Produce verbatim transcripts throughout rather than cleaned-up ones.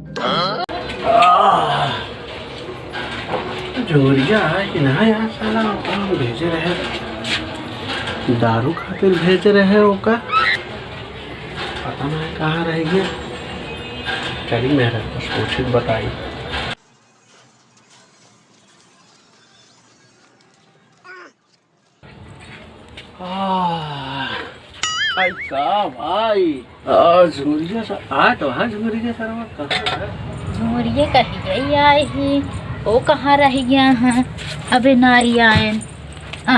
आह, झुंगुरिया आए कि ना यार, साला ओका भेजे रहे, दारू खातिर भेजे रहे ओका, पता ना कहाँ रह गया। चली मेहरा, कुछ पूछी बताई। आह, आई का भाई? आ, झुंगुरिया सर, आ तो, हाँ, झुंगुरिया सरवा, कहाँ है? झुंगुरिया कहिया ही आए ही, वो कहाँ रह गया है? अबे नाई आए। आ,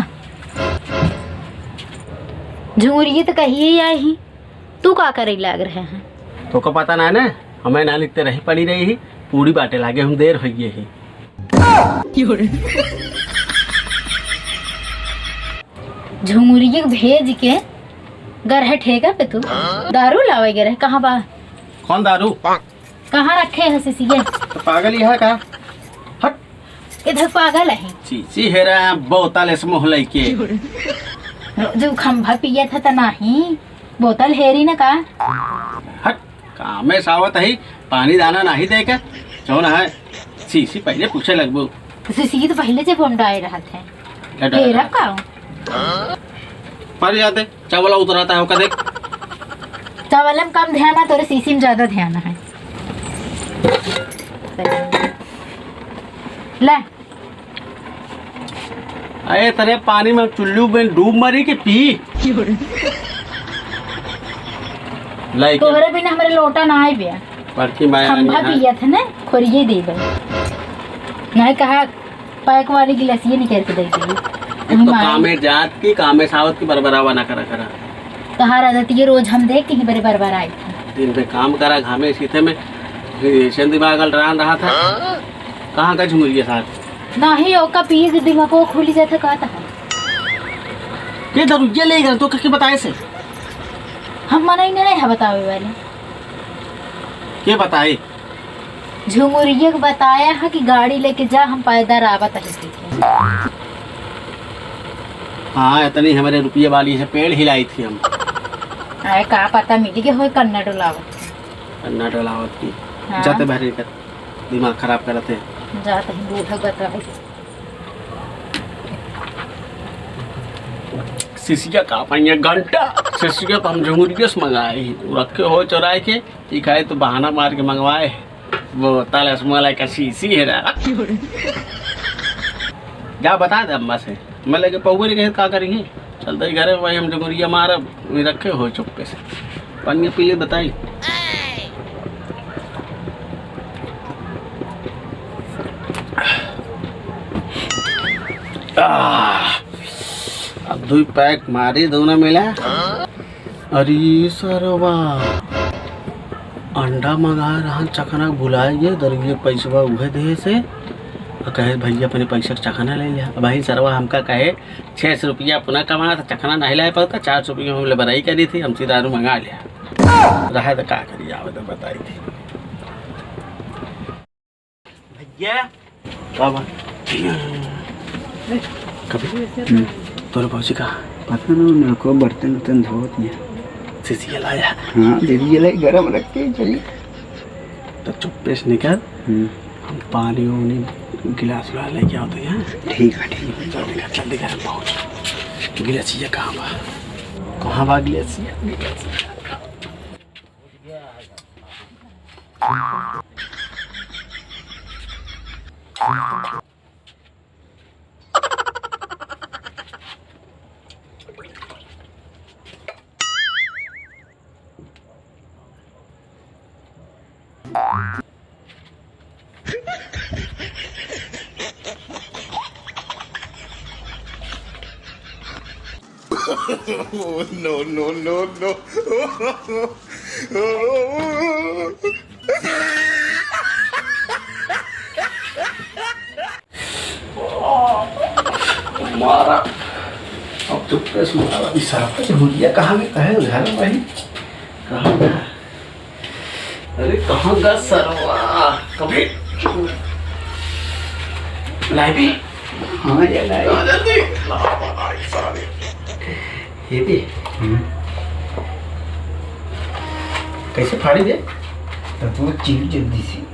झुंगुरिया तो कहिया ही आए ही, तू का करे लाग रहे हैं? तोका पता ना ना, हमें ना लिखते रही पड़ी रही ही, पूड़ी बाटे लागे हम देर हो गए ही। झुमुरिया के भेज के गरहे ठेका पे तू दारू लावे गए रहे, कहाँ बा? कौन दारू? कहाँ रखे है शीशिया? तो पागल ही है का? हट। इधर पागल है। शीशी हेरा बोतल इस मुँह लइके। जो खंभा पिया था तो नाही, बोतल हेरी ना का? हट। कामे सावत ही, पानी दाना नाही दे के, जौन है, शीशी पहले पूछे लगबू। तो शीशी तो पहले से फोन डाए रहत है। क्या डाए तेरा रहत? का? पर जाते, चावल उतराता है, ओका देख। चावल में कम ध्यान है, तोरे शीशी में ज्यादा ध्यान है। ले। अरे, तरे पानी में चुल्लू में डूब मरी के पी। लाइक तोहरे बिना हमरे लोटा ना आए बे। बड़की माया खंभा रानी है। पिया था ना, खोरिए दे दे। नहीं कहा, पैक वाली गिलासिए निकाल के दे दी। एक तो माया। कामे जात की, कामे सावत की बरबरावा ना करा करा। तोहार आदत ये रोज हम देख के ही बड़े बरबर आई थी। दिन पे काम करा, घामे सीते में, फिर ऐसे दिमाग अलरान रहा था। कहाँ का झुमरिया साथ? नाही, ओका पिए के दिमाग वो खुली जाता कहता है। के दरुइया ले गए तो के बताए से? हम मना ही नहीं है बतावे वाले। के बताए? झुमुरिया के बताया है कि गाड़ी लेके जा, हम पैदल आवत है सीखे। हाँ, इतनी हमारे रुपये वाली है, पेड़ हिलाई थी हम। अरे का पता मिली के होए कन्ना डोलावत। कन्ना डोलावत की। हाँ। जाते बहरे कर, दिमाग खराब करत है। जाते ही बूढ़ा बताए। शीशिया का पाइए घंटा, शीशिया तो हम झुमुरिया से मंगाए ही, वो रखे हो चुराए के, ई खाए तो बहाना मार के मंगवाए। वो ताला से मला का शीशी है ना। जा बता दे अम्मा से, मैं लेके पौवे नहीं कहे का करेंगे। चलते ही घरे वही हम डगुरिया मारब, वही रखे हो चुप्पे से। पानी पी ले बताई। आह, अब दुई पैक मारी दोनों मिला। अरे सरवा, अंडा मंगा रहा चखना भुलाए गए, दरुए पैसवा उहे दे से। आ कहे भैया अपने पैसा के चखना ले लिया। अब भाई सरवा हमका कहे छः सौ रुपया अपना कमाना था, चखना नहीं लाए पाता, चार सौ रुपया हम ले बराई करी थी, हमसे दारू मंगा लिया। रहा तो का करी, आवे तो बताई थी। भैया। का बा? कभी? हम्म। तोरे भौजी का? पता ना, उन्हें को बर्तन उर्तन धोत नहीं। शीशी लाया। हाँ, दीदी ये ले गरम रख के चली। तो चुप्पे से निकल। हम्म। हम पानी उनी गिलास उलास लेके आओ तो यहाँ। ठीक है, ठीक है। जल्दी कर, जल्दी कर, हम पहुँच। गिलासिया कहाँ बा? कहाँ बा गिलासिया? गिलासिया। No, no, no, no। मारा। अब तो प्रेस मारा भी सारा कुछ भूल गया। कहाँ में, कहाँ है घर में भाई? कहाँ गया? अरे कहाँ गया सरवा? कभी लाए भी? हाँ, ये लाए। आ जल्दी। ला, ला, ला, सारे। ये भी? हम्म। कैसे फाड़ी दे? तो चिल जल्दी से।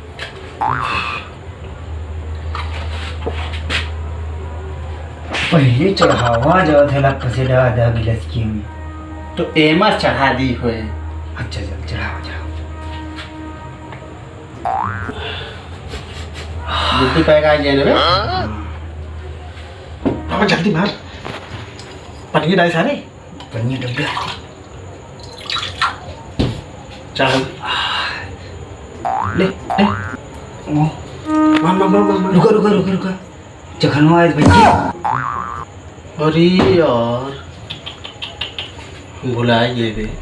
पहले चढ़ावा जात है लप से आधा गिलास की में। तो एमा चढ़ा दी होए। अच्छा, चल, चढ़ाओ, चढ़ाओ। दूसरी पैक आ जाए ना बे। हाँ। बाबा, जल्दी मार। पनिया डाल सारे। पनिया डब गया। चल। ले, ले। ओ। मार, मार, मार, मार, मार। रुका, रुका, रुका, रुका। चखनवा है भैया। अरे यार, भुला गए बे।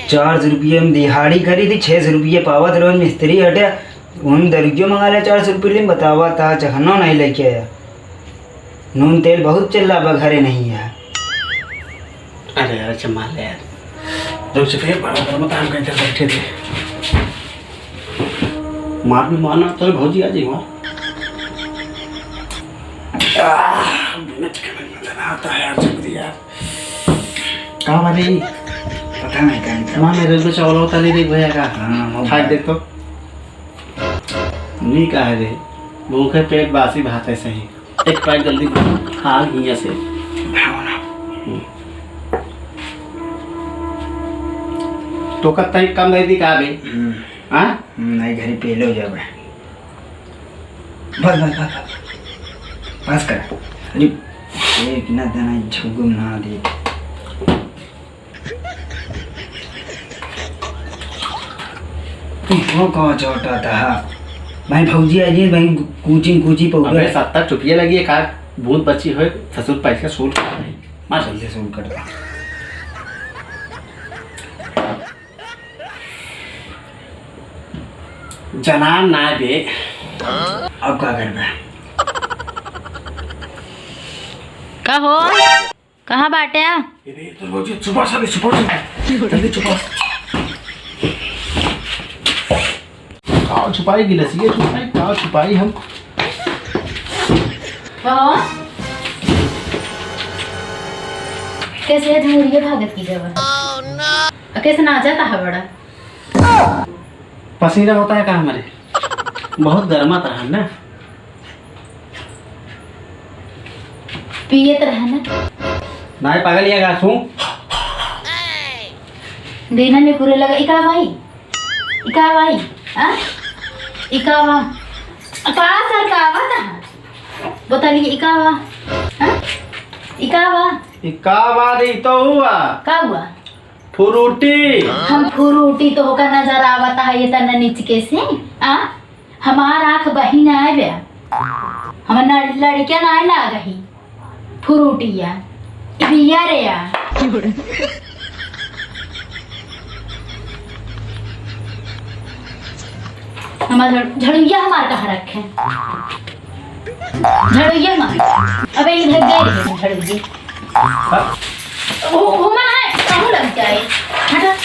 चार सौ रुपये में दिहाड़ी करी थी, छः सौ रुपये पावत रहो, मिस्त्री हटे, उन दरुगियो मंगा ले चार सौ रुपये ले, बतावा ता चखनवा नहीं लेके आया। नून तेल बहुत चल रहा बा, घरे नहीं है। अरे यार, अच्छा मार ले यार। रुक से, फिर बड़ा बड़ा मत, हम कहीं इधर बैठे थे। मार भी मारना तो भौजी आ जाइए वहाँ। आह, बिना चक्कर में मजा ना आता है यार, जल्दी यार। कहाँ वाले? पता नहीं कहाँ निकला। माँ, मेरे को चावल होता ले देख भैया का। हाँ, वो खाए भाई। देख तो। नहीं कहा रे, भूखे पेट बासी भात है सही। एक पैक जल्दी बना, खा हियां से। बनाओ ना। हम्म। तो कब तक कम दे दी का बे? हम्म। हाँ? हम्म, नहीं, घरी पेले हो जाबे। बस, बस, बस, बस। बस कर। अरे, एक ना देना, झुगुम ना दे। तुमको कौन चोटा था? भाई भौजी आ जी, भाई कूचिंग कूची पौधा अबे है। सत्ता चुपिया लगी है, का भूत बची होए, ससुर पैसे सूट कर रहे। मार जल्दी सूट कर दे। जनान ना बे। अब का करबे? का हो? कहाँ बाटे? ए बे, तो रोज छुपा सारे, छुपा, छुपा। जल्दी छुपा। काव छुपाई गिलसिया, छुपाई, काव छुपाई हम। कौन? कैसे है झुमुरिया भागत की जगह? Oh, no! आ, कैसे नाचत है बड़ा? पसीना होता है का हमारे? बहुत गर्मात रहा ना। पियत रहा ना। नाय पागल, ये गा सुन। देना में पूरे लगा, इका भाई? इका भाई? आ? इका वा? का सर का वा ना? बताइए, इका वा? आ? इका वा? इका वा रे, तो हुआ। का हुआ? फ्रूटी। हम फ्रूटी तो होकर नजर आवत है, ये तना नीच के से, आ? हमार आँख बही ना आवे, हमार न-, लड़के ना लाग ही। फ्रूटिया, बिया रे या। हमार झड़-, झड़ुइया हमार कहाँ रखे? झड़ुइया हमार। अबे इधर दे रहे हैं झड़ुइया। वो, वो मना है, काहू लग जाए। हटा।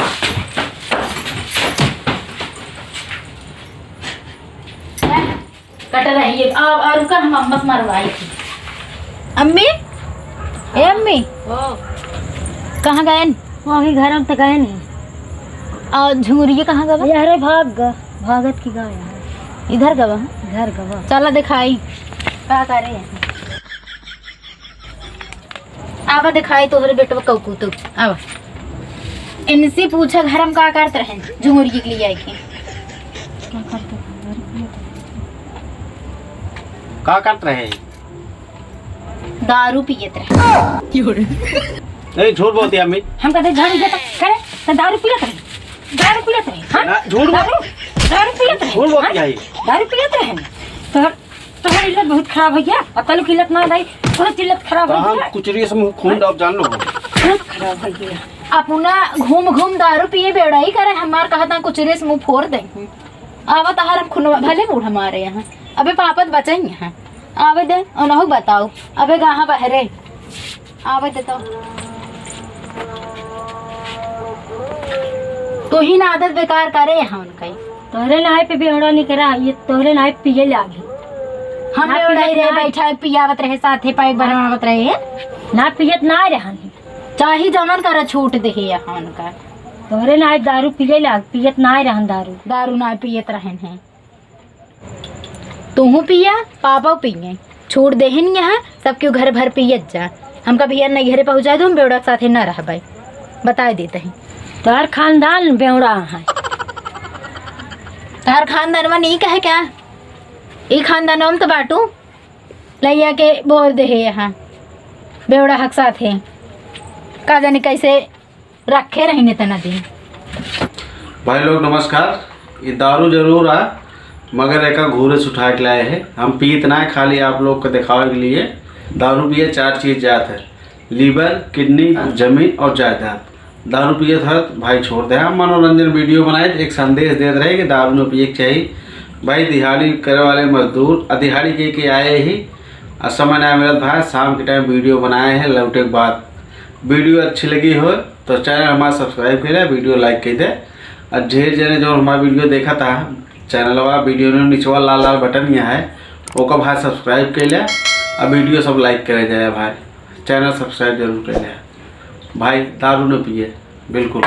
कट रही है। आ, आ, रुका, हम अम्मा से मरवाई थी। अम्मी, ए अम्मी, ओ। कहाँ गए न? वही घर में तो गए नहीं। आ झुंगुरिया कहाँ गवा? ये अरे भाग ग, भागत की गाय है। इधर गवा? घर गवा। चला दिखाई। का करे? आवा दिखाई तोहरे बेटवा कौकू तो। आवा। इनसे पूछा घर में का करत रहे, झुंगुरिया के लिए आई के। का करत रहे? दारू पियत रहे। नहीं, झूठ बोलती है अम्मी। हम कहते झाड़ू देता, करे, तो दारू पियत रहे। दारू पियत रहे, हाँ? ना, झूठ बोल- दारू, दारू पियत रहे, झूठ बोलती हाँ? है। दारू पियत रहे। तो तोहर इल्लत बहुत खराब होइ गया। अब कल की इल्लत ना रही, बहुत इल्लत खराब तो होइ हम गया। कुचरी से मुंह खून डाल जान लो। बहुत खराब होइ गया। अपना घूम घूम दारू पिए बेड़ा ही करे, हमार कहता कुचरी से मुंह फोड़ दे। आवा तहार हम खुनवा भले बूढ़ हमारे यहाँ। अबे पापत बचेंगे हैं। आवे दे, उनहु बताओ। अबे गाहा बहरे। आवे दे तो। तू ही ना आदत बेकार करे यहाँ उनका ही। तोहरे नाई पे बेवड़ा नहीं करा, ये तोहरे नाई पे पिए लागी। हम ना बेवड़ा ही पियत रहे ना। बैठा, पियावत रहे, साथे पैक बनवावत रहे। ना पियत ना रहन। चाहे जमन कर छूट दे यहाँ उनका। तोहरे नाई दारू पिए लाग, पियत नाई रहन दारू। दारू नाई पियत रहन है। तूहू पिया, पापा पिए। छोड़ देहन यहाँ, सब केहू घर भर पियत जा। हमका भैया नैहरे पहुँचा दो, हम बेवड़ा के साथे न रहबै। बताए देत ही। तोहर खानदान बेवड़ा है। तोहर खानदानवा नीक है क्या? ई खानदानवा में तो बाटू। लइया के बोल दे है यहाँ। बेवड़ा हक साथे। का जाने कैसे रखे रहिन इतना दिन। भाई लोग नमस्कार। ये दारू जरूर आ, मगर एका घूरे से उठा के लाए हैं। हम पीत ना है, खाली आप लोग को दिखावे के लिए। दारू पिए चार चीज जात है, liver, kidney, जमीन और जायदाद। दारू पिए था तो भाई छोड़ दे। हम मनोरंजन video बनाए थे, एक संदेश देत रहे कि दारू न पिए के चाहिए। भाई दिहाड़ी करे वाले मजदूर, आ दिहाड़ी के, के आए ही, आ समय ना मिलत भाई, शाम के time video बनाए हैं, लौटे के बाद। Video अच्छी लगी हो तो channel हमारा subscribe कर ले, video like कर दे। और ढेर जने जो हमारा video देखा था, channel वा video ने निचवा लाल लाल button यहाँ है, ओका भाई subscribe कर ले, और video सब like करे जाए भाई, channel subscribe जरूर कर ले भाई। दारू न पिए बिल्कुल।